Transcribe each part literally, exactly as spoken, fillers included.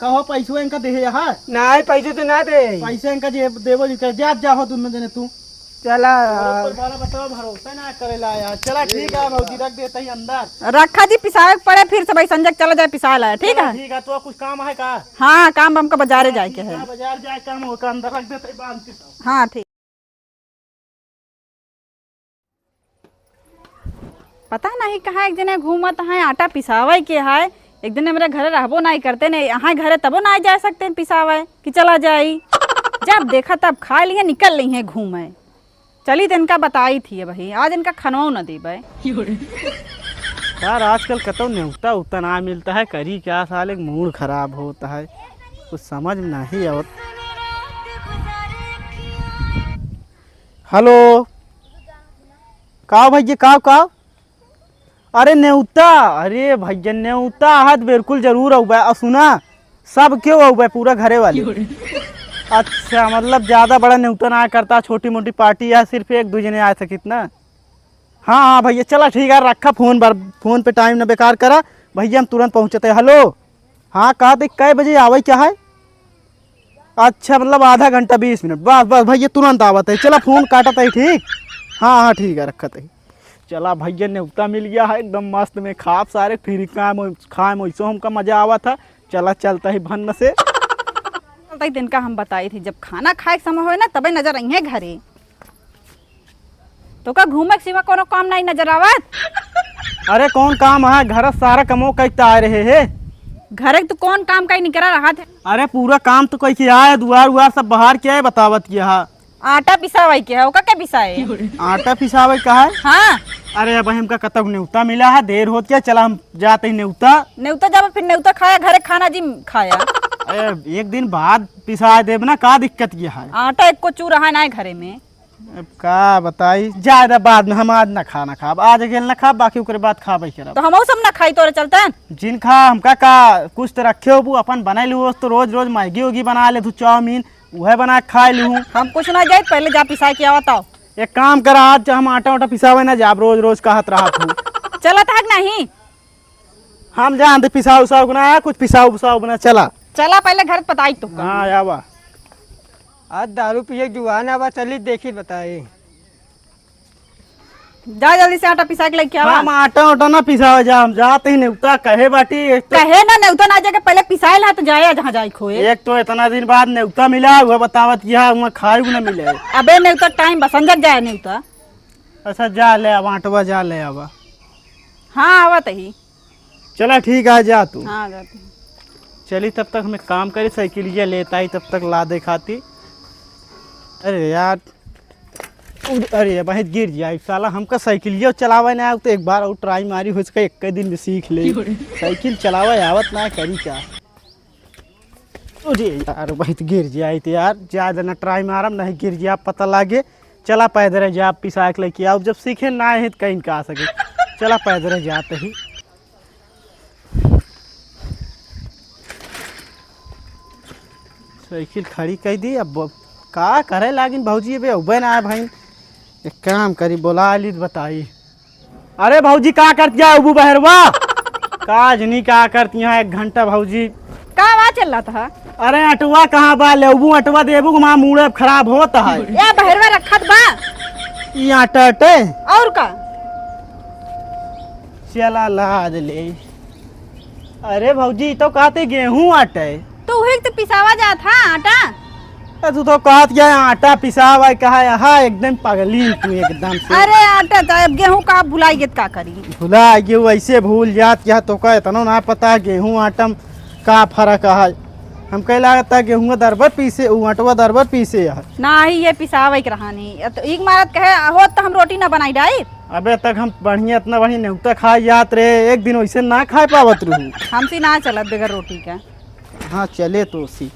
कहो, पैसो इनका देहे यहाँ? नाहीं, पैसे तो ना दे। पैसे इनका जे देबो जी कर, जा, जा हो दोनों जने तू। चला। ऊपर वाला बताओ, भरोसा ना करेला यार। चला ठीक है भौजी, रख देते ही अंदर। रखा जी, पिसावे के पड़े, फिर से भाई संजय चला जाए, पिसाए लाए, ठीक है? ठीक है, तो कुछ काम है का? हाँ, काम हमका बाजारे जाए के है। बाजार जाए, काम होकर अंदर रख देते ही बांध के सब। हाँ, ठीक। पता नहीं कहाँ एक जने घूमत हैं, आटा पिसावे के है। एक दिन हमरे घरे रहबो नहीं करते, नहीं यहाँ घरे तबो नहीं जा सकते हैं पिसावे कि चला जाई। जब देखा तब खा लिए, निकल ली हैं घूमे। चली तो इनका बताई थी भाई, आज इनका खनवा न देबे। यार, आजकल कतौ नेवता उता ना मिलता है, करी क्या साले, मूड खराब होता है, कुछ समझ में नहीं आवत। हेलो, काव भैया, काव, काव? अरे नेवता, अरे भैया नेवता आहत बिल्कुल जरूर अउबे। और सुना, सब क्यों अउबे, पूरा घरे वाले। अच्छा, मतलब ज्यादा बड़ा नेवता ना करता, छोटी मोटी पार्टी है, सिर्फ एक दो जने आ सकित ना। हाँ हाँ भैया, चला ठीक है, रखा फोन पर, फोन पे टाइम ना बेकार करा भैया, हम तुरंत पहुँचते हैं। हेलो, हाँ, कहा थे कै बजे आवे क्या है? अच्छा, मतलब आधा घंटा, बीस मिनट, बस बस भैया, तुरंत आवत है। चला, फोन काटत है, ठीक? हाँ हाँ, ठीक है, रखत है। चला भैया, नेवता मिल गया है, एकदम मस्त में खाब सारे, फिर खाए में, खाए में वैसे हमका मजा आवत है। चला, चलता ही भन्न से। चलता ही दिन का हम बताई थी, जब खाना खाए के समय होए ना, तबे नजर आई है घरे। तो का घूमे के सिवा कोनो काम नहीं नजर आवत? अरे कौन काम है, घर सारा कमो कई आए रहे है। घरे तू कौन काम कई निकरा रहा थे? अरे पूरा काम तो कई के आए, दुआर उआर सब बहार के आए, बतावत किया है। आटा पिसावे के है, ओका के पिसाए? आटा पिसावे का है? हाँ। अरे अब हमका कतक नेवता मिला है, देर होत क्या, चला हम जाते ही नेवता। नेवता जाबा फिर नेवता खाया, घरे खाना जी खाया। अरे एक दिन बाद पिसा देब ना, का दिक्कत ये है? आटा एक को चू रहा ना है घरे में। अब का बताई, ज्यादा बाद में हम आज ना खाना खाब, आज अकेले ना खाब, बाकी ओकरे बाद खाबे करब। तो हमहू सब ना खाई तोरे चलते। जिन खा, हमका का, कुछ तो रखे हो, अपन बनाई लू, तो रोज रोज मैगी वैगी बना ले तू, चाउमीन, उहे बना के खाए लू। हम कुछ ना जाए, पहले जा पिसा के आवा तब। एक काम करा, आज हम आटा वाटा पिसावे ना जाब, रोज रोज कहत रहा तू। चलत है कि नहीं? हम जानते पिसाव उसाव ना, कुछ पिसाव उसाव बना, चला। चला पहले घर बताई तो। हाँ, आवा। आज दारू पिए जुआन आवा, चली देखी बताई। जा जल्दी से आटा पिसा के लेके आवा। हम आटा उटा ना पिसावे जा, हम जाते ही नेवता कहे बाटी। एक तो कहे ना नेवता ना जाके पहले पिसाए ला तो जाए जहाँ जाए खोए। एक तो इतना दिन बाद नेवता मिला, वह बतावत कि हाँ, वहाँ खाए भी ना मिले। अबे नेवता टाइम बा, संजक जाए नेवता। अच्छा जा ले आवा, आटवा जा ले आवा। हाँ, आवत ही। चला ठीक आ जा तू। हाँ, जाते हैं। चली तब तक हम एक काम करी, साइकिलिया लेता ही तब तक लादे खाती। अरे यार, उड़-, अरे भाई गिर जाए साला, हमका साइकिलिया चलावे ना आवे तो एक बार और ट्राई मारी, हो सके एक दिन में सीख ले। साइकिल चलावे आवत ना करी क्या? अरे यार, वही तो गिर जाए तो यार, ज्यादा ना ट्राई मारम, नहीं गिर जाए पता लागे। चला पैदल जा, पिसा के लेके आओ, जब सीखे ना है तो कहीं का सके। चला पैदल जाते ही। साइकिल खड़ी कर दी। अब ब-, का करे लागिन भौजी, अबे उबे ना आए भाई। एक काम करी, बोला ली तो बताई। अरे भौजी, का करती है उबू बहरवा? का जनी का करती है एक घंटा भौजी? का आवाज चल रहा था? अरे अटवा कहाँ बा? लेबू अटवा देबू, हमार मूड अब खराब होत है। या बहरवा रखत बा? ई आटा अटे। और का? चला लाद ले। अरे भौजी, ई तो कहते गेहूं आटे। तो उहे तो पिसावा जात हा आटा। ए, तू तो कहत गया आटा पिसावा कहा, यहाँ एकदम पगली तू एकदम से। अरे आटा तो अब गेहूं का भुलाई गए त का करी? भुला गयो, ऐसे भूल जात क्या तो का इतना ना पता गेहूं आटा में का फर्क है। हम कहे लागत था गेहूं दरबर पीसे, ऊ आटवा दरबर पीसे है। नाही, ये पिसावे के रहा नहीं। अब तो एक मारत कहे होत तो हम रोटी ना बनाई डाई। अबे तक हम बढ़िया, इतना बढ़िया नेवता खाए जात रहे, एक दिन वैसे ना खाए पावत रहू। हमसे ना चलत बगैर रोटी का। हाँ, चले तो सी।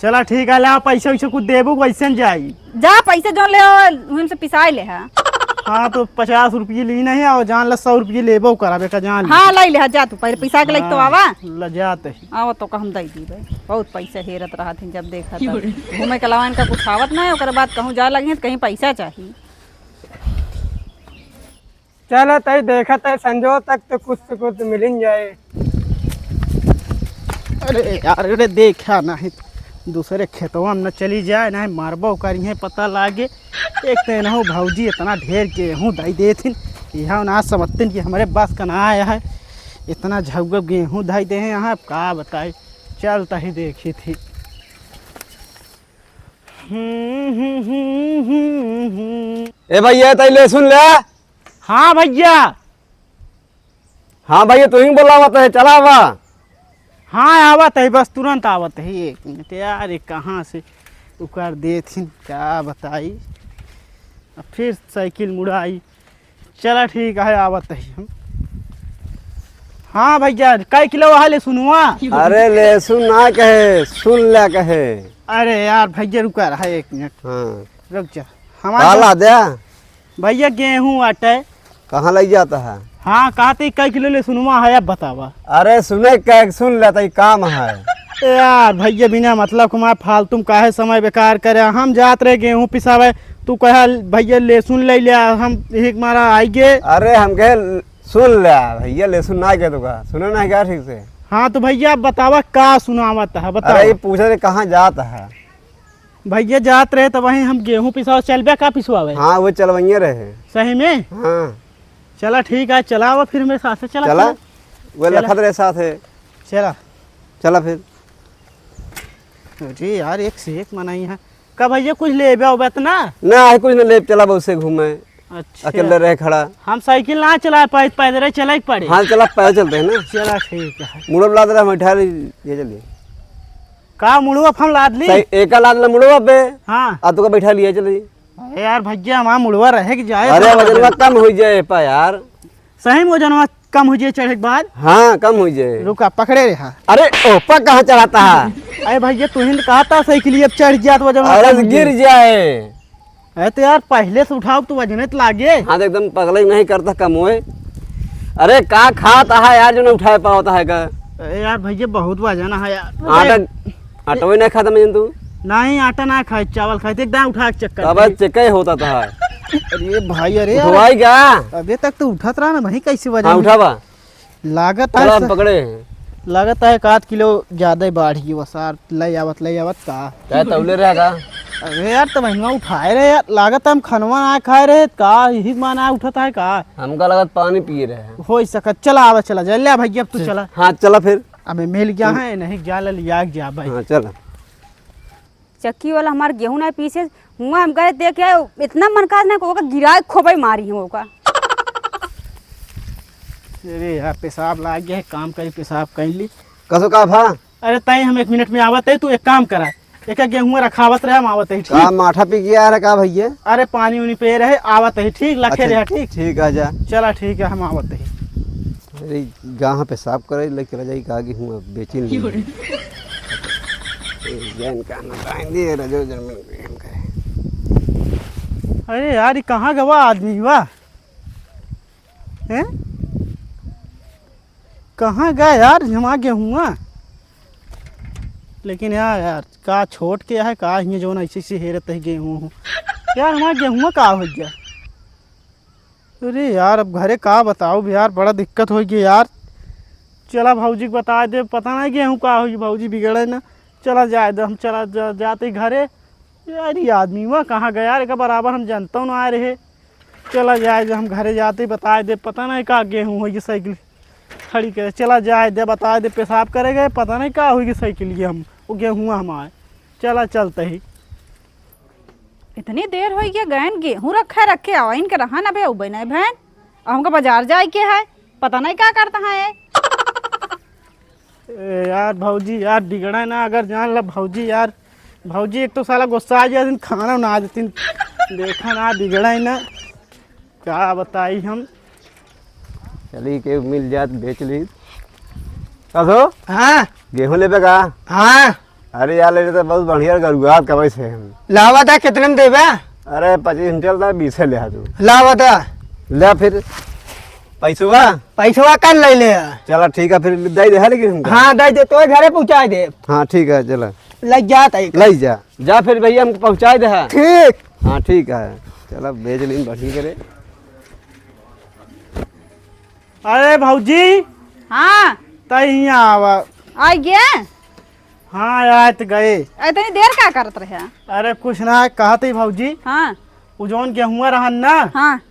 चला ठीक है, ला पैसा वैसे कुछ देबू, वैसे न जाई। जा पैसे जो ले हो, उनसे पिसाए ले है। हाँ, तो पचास रुपये ली नहीं, और जान ला सौ रुपये लेबो कराबे का जान ले। हाँ, लाई ले, जा तू पहले पिसा के लेके तो हाँ, आवा। ल जाते ही। आवा तो का हम दई दीबे। बहुत पैसा हेरत रहत हैं जब देखा तब। घूमे के अलावा इनका कुछ आवत ना है, ओकर बाद कहूँ जा लगे हैं तो कहीं पैसा चाहिए। चलो तई देखत है संजो तक तो कुछ तो कुछ मिलिन जाए। अरे यार, अरे देखा नहीं, दूसरे खेतवा में न चली जाए, नहीं मारबो करिहे, पता लागे। एक तो एनहु भौजी इतना ढेर गेहूँ दई देथिन, यहाँ ना समझतिन कि हमरे बस का ना आया है। इतना झउगब गेहूँ दई दे हैं यहाँ, अब का बताई, चल तही देखी थी। ए भैया, तई लहसुन ले। हाँ भैया। हाँ भैया, तू ही बोलावत है, चला आवा। हाँ, आवत है, बस तुरंत आवत है। एक मिनट यार, ये कहाँ से उकार देथिन, का बताई। अब फिर साइकिल मुड़ाई। चला ठीक है, आवत ही हम। हाँ भैया, कै किलो है लहसुनवा? अरे लहसुन ना कहे, सुन ल्या कहे। अरे यार भैया, रुका रहा एक मिनट। हाँ। रुक जा। हमार का जो ला द्या? भैया, गेहूं आटे। कहाँ लई जाता है? हाँ, कहते कै किलो लहसुनवा है, अब बतावा। अरे सुने, कै सुन लेता ही काम है। ए यार भैया, बिना मतलब के हमार फालतू में काहे समय बेकार करे? हम जात रहे गेहूं पिसावे, तू कहा भैया लहसुन ले लिया, हम एक मारा आई गे। अरे हम कहे सुन ले भैया, लहसुन ना कहे तो का सुने ना क्या ठीक से? हाँ तो भैया, अब बतावा का सुनावत है, बतावा। अरे ये पूछे रहे कहाँ जात है? भैया जात रहे तो वहीं हम गेहूं पिसावे, चलबे का पिसवावे? हाँ वो चलवइये रहे। सही में? हाँ। चला ठीक है, चलावा फिर मेरे साथ से, चला, चला। चला। वो चला। लखत रहे साथ है। चला। चला फिर। अरे यार, एक से एक मनई है। का भैया कुछ लेबे उबे त ना? ना, है कुछ ना लेब, चला बहुत से घूमे। अच्छा। अकेले रहे खड़ा। हम साइकिल ना चला पाई, पैदल चले के पड़े। हाँ, चला, पैदल चलते हैं ना। चला, ठीक है। मुड़ो लाद रहा, हम बैठा ली, ये चलिए। का मुड़ो अब हम लाद ली? सही, एका लाद ला मुड़ो पे। हाँ। आ तुका बैठा लिए चली। अरे यार भैया, हमारा मुड़वा रहे कि जाए अरे, तो वजनवा कम हो जाए पा यार। सही में वजनवा कम हो जाए चढ़े के बाद? हाँ, कम हो जाए। रुका, पकड़े रहा। अरे, ओपा कहाँ चढ़ाता है? अरे भैया, तू ही न कहा था साइकिल अब चढ़ जात वजनवा अरे, कम हो गिर जाए। जाए। अरे तो यार, पहले से उठाओ तो वजने तो लागे। हाँ, तो एकदम पगले नहीं करता कम होए। अरे, का खाता है यार, जो नहीं उठाए पावता है का? अरे यार भैया, बहुत वजन है यार। आटा, आटा वही नहीं खाता मैं तू? नहीं, आटा ना खाए, चावल खाए, तो एक दाना उठा के चक्कर तब में। चेक ही होता था। अरे भाई, अरे यार। उठवाई का? अबे तक तो उठत रहा ना भाई, कैसे वजन हाँ, है? उठावा। लागत चलो, है हम स-, पकड़े हैं। लागत है एक आध किलो ज्यादा ही बाढ़ गई, वो सार ले आवत, ले आवत का। क्या तौले रहा का? अरे यार, तो महीना उठाए रहे यार, लागत है हम खनवा ना खाए रहे, का यही मान आ उठत है का? हमका लागत पानी पिए रहे हैं। हो ही सकत, चला आवा, चला जा, ले भैया, अब तू चल। चला। हाँ, चला फिर। अबे मिल गया हम्म। है, नहीं जा, ले लिया जा भाई। हाँ, चला। चक्की वाला हमार गेहूं ना पीसे, हुआ हम करे देख के इतना मन का ना, ओका गिराए खोबे मारी हम ओका। अरे यार, पेशाब लाग गया है, काम करी, पेशाब कर ली। कसो का भा? अरे ताई, हम एक मिनट में आवत है, तू एक काम करा, एक गेहूं रखावत रहे, हम आवत है, ठीक? का माठा पी के आ रहा का भैया? अरे पानी उनी पे रहे, आवत है, ठीक? लखे अच्छा, रहे, ठीक? ठीक है, जा। चला, ठीक है, हम आवत है। अरे, गाह पेशाब करे, लेके रह जाई, का गेहूं अब बेची नहीं। ए, जैन का ना लाइन दिए, रजो जमीन पे हम कहे। अरे यार, ये कहाँ गवा आदमी हुआ? हैं? कहाँ गया यार, जमा गेहुआ? लेकिन यार, यार, का छोट के है, का हियाँ जौन ऐसे ऐसे हेरत है गेहूँ हो। यार, हमारा गेहुआ का हो गया? अरे यार, अब घरे का बताओ भी यार, बड़ा दिक्कत होइ गई यार। चला भौजी के बताइ दे, पता नहीं गेहूँ का होई, भौजी बिगड़े ना। चला जाए दे, हम चला जा, जाते घरे। यार, ये आदमी वहाँ कहाँ गया यार, एका बराबर हम जनतौ ना आए रहे। चला जाए दे, हम घरे जाते बताइ दे, पता नहीं का गेहूँ होई, साइकिल खड़ी करे। चला जाए दे, बताइ दे, पेशाब करे गए, पता नहीं का होई साइकिल ये हम, वो गेहूँ हम आए। चला चलते ही। इतनी देर होइ गया, गयन गेहूं रखे रखे, आवा इनके रहा ना बे, उबे नहीं भैन। अब हमका बाजार जाए के है, पता नहीं का करता है ये। ए यार भौजी यार, बिगड़ा ना अगर जान ला भौजी यार, भौजी एक तो साला गुस्सा आ जाए, खाना ना देती, देखा ना बिगड़ा ना, का बताई हम। चली के मिल जात, बेच ली। कसो? हाँ। गेहूं लेबे का? हाँ। अरे यार, ले तो बहुत बढ़िया गरुआत कमाई से हम। लावा था, कितने में देबे? अरे, पच्चीस क्विंटल था, बीस है ले आ तू। लावा था। ले फिर। पैसवा? पैसवा कल ले ले। चला ठीक है, फिर दे दे है लेकिन हमका। हाँ, दे दे, तो घरे पहुँचा दे। हाँ, ठीक है, चला। ले जा तई। ले जा। जा फिर भैया, हमको पहुँचा दे है। ठीक। हाँ, ठीक है। चला, बेच लेन बढ़िया करे। अरे भौजी। हाँ। तई हियाँ आवा। आ गे? हाँ, आए तो गए। इतनी देर का करत रहे? अरे कुछ ना, कहत ही भौजी। हाँ। उ जौन गेहुआ रहन ना, हाँ।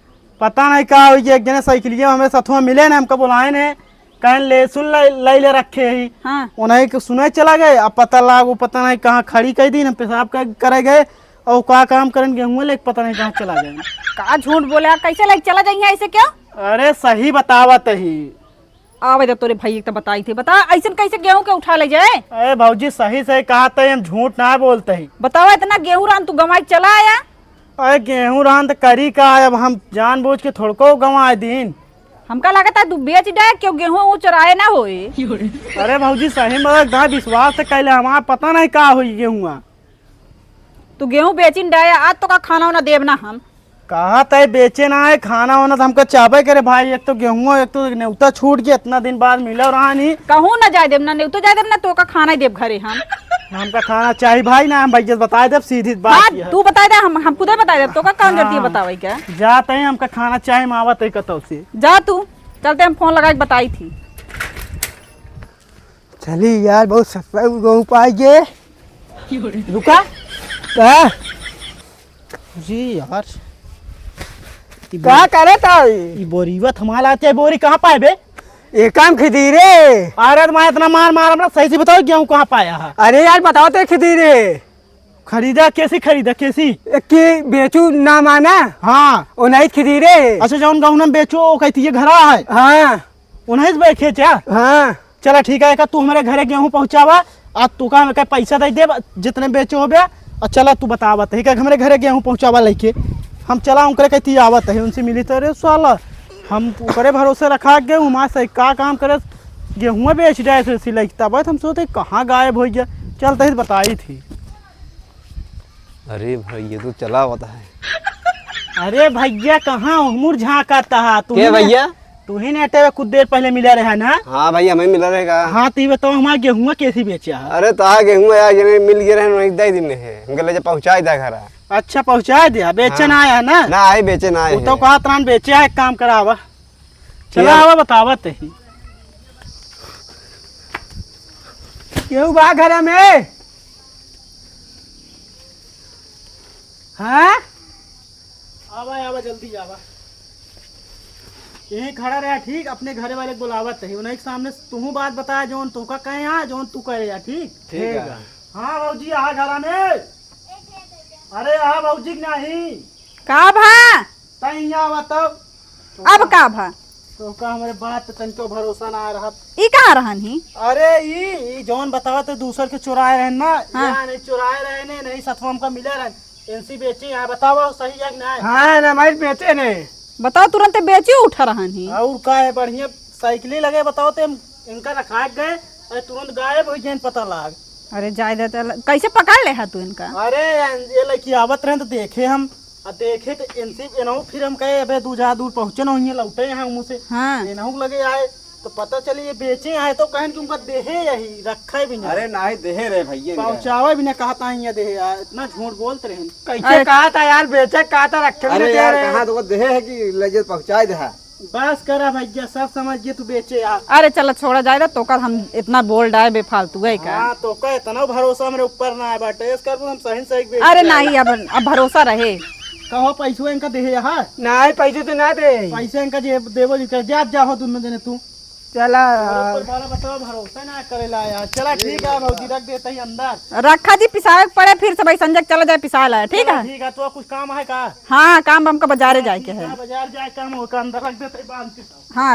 पता नहीं का होई, एक जने साइकिलिया हमरे सथवा मिले ना, हमका बुलाए ने, कहेन लहसुन ले, ले, ले रखे ही। हाँ। उन्हें के सुने चला गए, अब पता लाग, वो पता नहीं कहाँ खड़ी कई दिन, हम पेशाब कर, करे गए, और का काम करन, गेहुआ लेके पता नहीं कहाँ चला गए। का झूठ बोले, कैसे लेके चला जाइए ऐसे क्यों? अरे सही बतावत ही। आवे दे तोरे भाई, एक तो बताई थे, बता, ऐसन कैसे गेहूं के उठा ले जाए? अरे भौजी, सही सही कहा तई, हम झूठ ना बोलते ही। बतावा, इतना गेहूं रान तू गंवाई चला आया? अरे गेहूं रान तो करी का, अब हम जानबूझ के थोड़को गंवाए दीन। हमका लगता है तू बेच डाए, क्यों गेहूं वो चुराए ना होए। अरे भौजी, सही में एकदम विश्वास से कहले, हमारा पता नहीं का होई गेहुआ। तू गेहूं बेचिन डाया, आज तोका खाना वाना देब ना हम। कहा तय बेचे ना है, खाना वाना तो हमका चाहबे करे भाई। एक तो गेहूं, एक तो नेवता छूट गया, इतना दिन बाद मिला रहा नहीं। कहूं ना जाए देब ना, नेवतो जाए देब ना, तोका खाना ही देब घरे हम। हमका खाना चाही भाई ना, हम भैया से बताए देब सीधी बात हाँ, ये है। तू बताए दे, हम, हम खुदे बताए देब, तोका कौन जरूरत है हाँ। बतावे के? जा तय हमका खाना चाही, हम आवत है कतौ से। जा तू, चलते हम फोन लगा के बताई थी। चली यार, बहुत सस्ता गेहूं पाई गे। रुका। का? जी यार। ई का बोरी, करे ताई? ई बोरीवा थमा लाते, बोरी कहाँ पाए बे? ये काम खिदी रे। अरे तो मैं इतना मार मार, हमरा सही से बताओ, गेहूं कहाँ पाया है? अरे यार, बताओ तो खिदी रे। खरीदा कैसी खरीदा, कैसी? एक की बेचू ना माना। हाँ। ओ नहीं खिदी रे। अच्छा, जौन गहुना बेचो, वो कहती ये घरा है। हाँ। उन्नीस बे खेचा? हाँ। चला ठीक है, का तू हमारे घरे गेहूं पहुंचावा, आ तू का हमें पैसा दे दे, जितने बेचो हो बे, और चला तू बतावा, ठीक है, हमारे घरे गेहूं पहुंचावा लेके। हम चला उनकरे कहती आवत है, उनसे मिली तो रे साला, हम ओकरे भरोसे रखा गेहूं, हमारे से का काम करे, गेहूं बेच जाए से सिलाई तब हम सोचे कहाँ गायब हो गया, चलते ही बताई थी। अरे भैया, तू चला होता है। अरे भैया, कहाँ मुड़ झांकाता है? तू के ही ने, भैया? तू ही ने अटे कुछ देर पहले मिला रहा ना? हाँ भैया, हमें मिला रहेगा। हाँ, तो ये बताओ, हमारा गेहुआ कैसी बेचा है? अरे, तो आ गेहूं यार, ये मिल गए रहे, वहीं दे दिन है, हमके ले जा पहुंचा दे घर। अच्छा, पहुंचा दिया, बेचे हाँ। ना आया ना? ना आए, बेचे ना आए वो तो हैं। कहा त्रान बेचे है, एक काम करावा। चला क्या? आवा, बतावत ही। केहू बा घर में? हाँ? आवा, आवा, जल्दी आवा। यहीं खड़ा रहा, ठीक? अपने घरे वाले के बुलावत ही। उन्हीं के सामने तुहू बात बताया, जौन तोका कहे यहाँ, जौन तू कहे यहाँ, ठीक? ठीक है। हाँ भौजी, आ घर में। अरे आ भौजी के नहीं। का भा? तै हियाँ आवा तब। अब का भा? तोका हमरे बात पे तनिको भरोसा ना आ रहा। ई कहाँ रहन ही? अरे ई, ई जौन बतावा तो दूसर के चुराए रहन ना। हाँ। यहाँ नहीं चुराए रहे ने, नहीं सथवा हमका मिले रहन। इनसे बेची यहाँ बतावा सही है कि नहीं? हाँ ना भाई बेचे ने। बताओ तुरंत बेची उठा रहन ही। और का है बढ़िया साइकिल लगे बताओ ते हम इनका रखा के गए, अरे तुरंत गायब हो गए पता लाग। अरे जाए दे चल, कैसे पकड़ ले हा तू इनका? अरे ये लड़की आवत रहे तो देखे हम, आ देखे तो इनसे इनहू फिर हम कहे, "अबे दू जहाँ दूर पहुँचे ना हुई, लौटे यहाँ मुँह से।" हाँ। इनहू लगे आए, तो पता चली ये बेचे आए, तो कहन कि उनका देहे यही, रखा है भी नहीं। अरे नाही देहे रे भैया, इनका। पहुँचावे भी ना कहता है ये देहे यार, इतना झूठ बोलते रहे। कैसे अरे। कहा था यार, बेचे कहा था, रखे भी अरे नहीं दे यार, रहे। कहाँ तो वो देहे है कि ले जा पहुँचा दे है। बस करा भैया, सब समझ गए तू बेचे यार। अरे चला छोड़ा जाए रे, तोका हम इतना बोल डाए बेफालतू है का? हाँ, तोका इतना भरोसा हमरे ऊपर ना है बाटे, इस करबू हम सही सही बेच अरे देला। नहीं, अब, अब भरोसा रहे। कहो पैसो इनका देहे यहाँ? नहीं, पैसे तो ना दे। पैसे इनका जे देबो जी कर, जा, जा हो दोनों जने तू। चला। अरे ऊपर वाला बताओ, भरोसा ना करेला यार। चला ठीक है भौजी, रख देते ही अंदर। रखा जी, पिसाए के पड़े, फिर सब संजय चला जाए पिसाए लाए, ठीक चला है? ठीक है, तो कुछ काम है का? हाँ, काम हमका बाजारे हाँ, जाए के ठीक है। है, बाजार जाए काम होगा, अंदर रख देते ही बांध के सब। हाँ।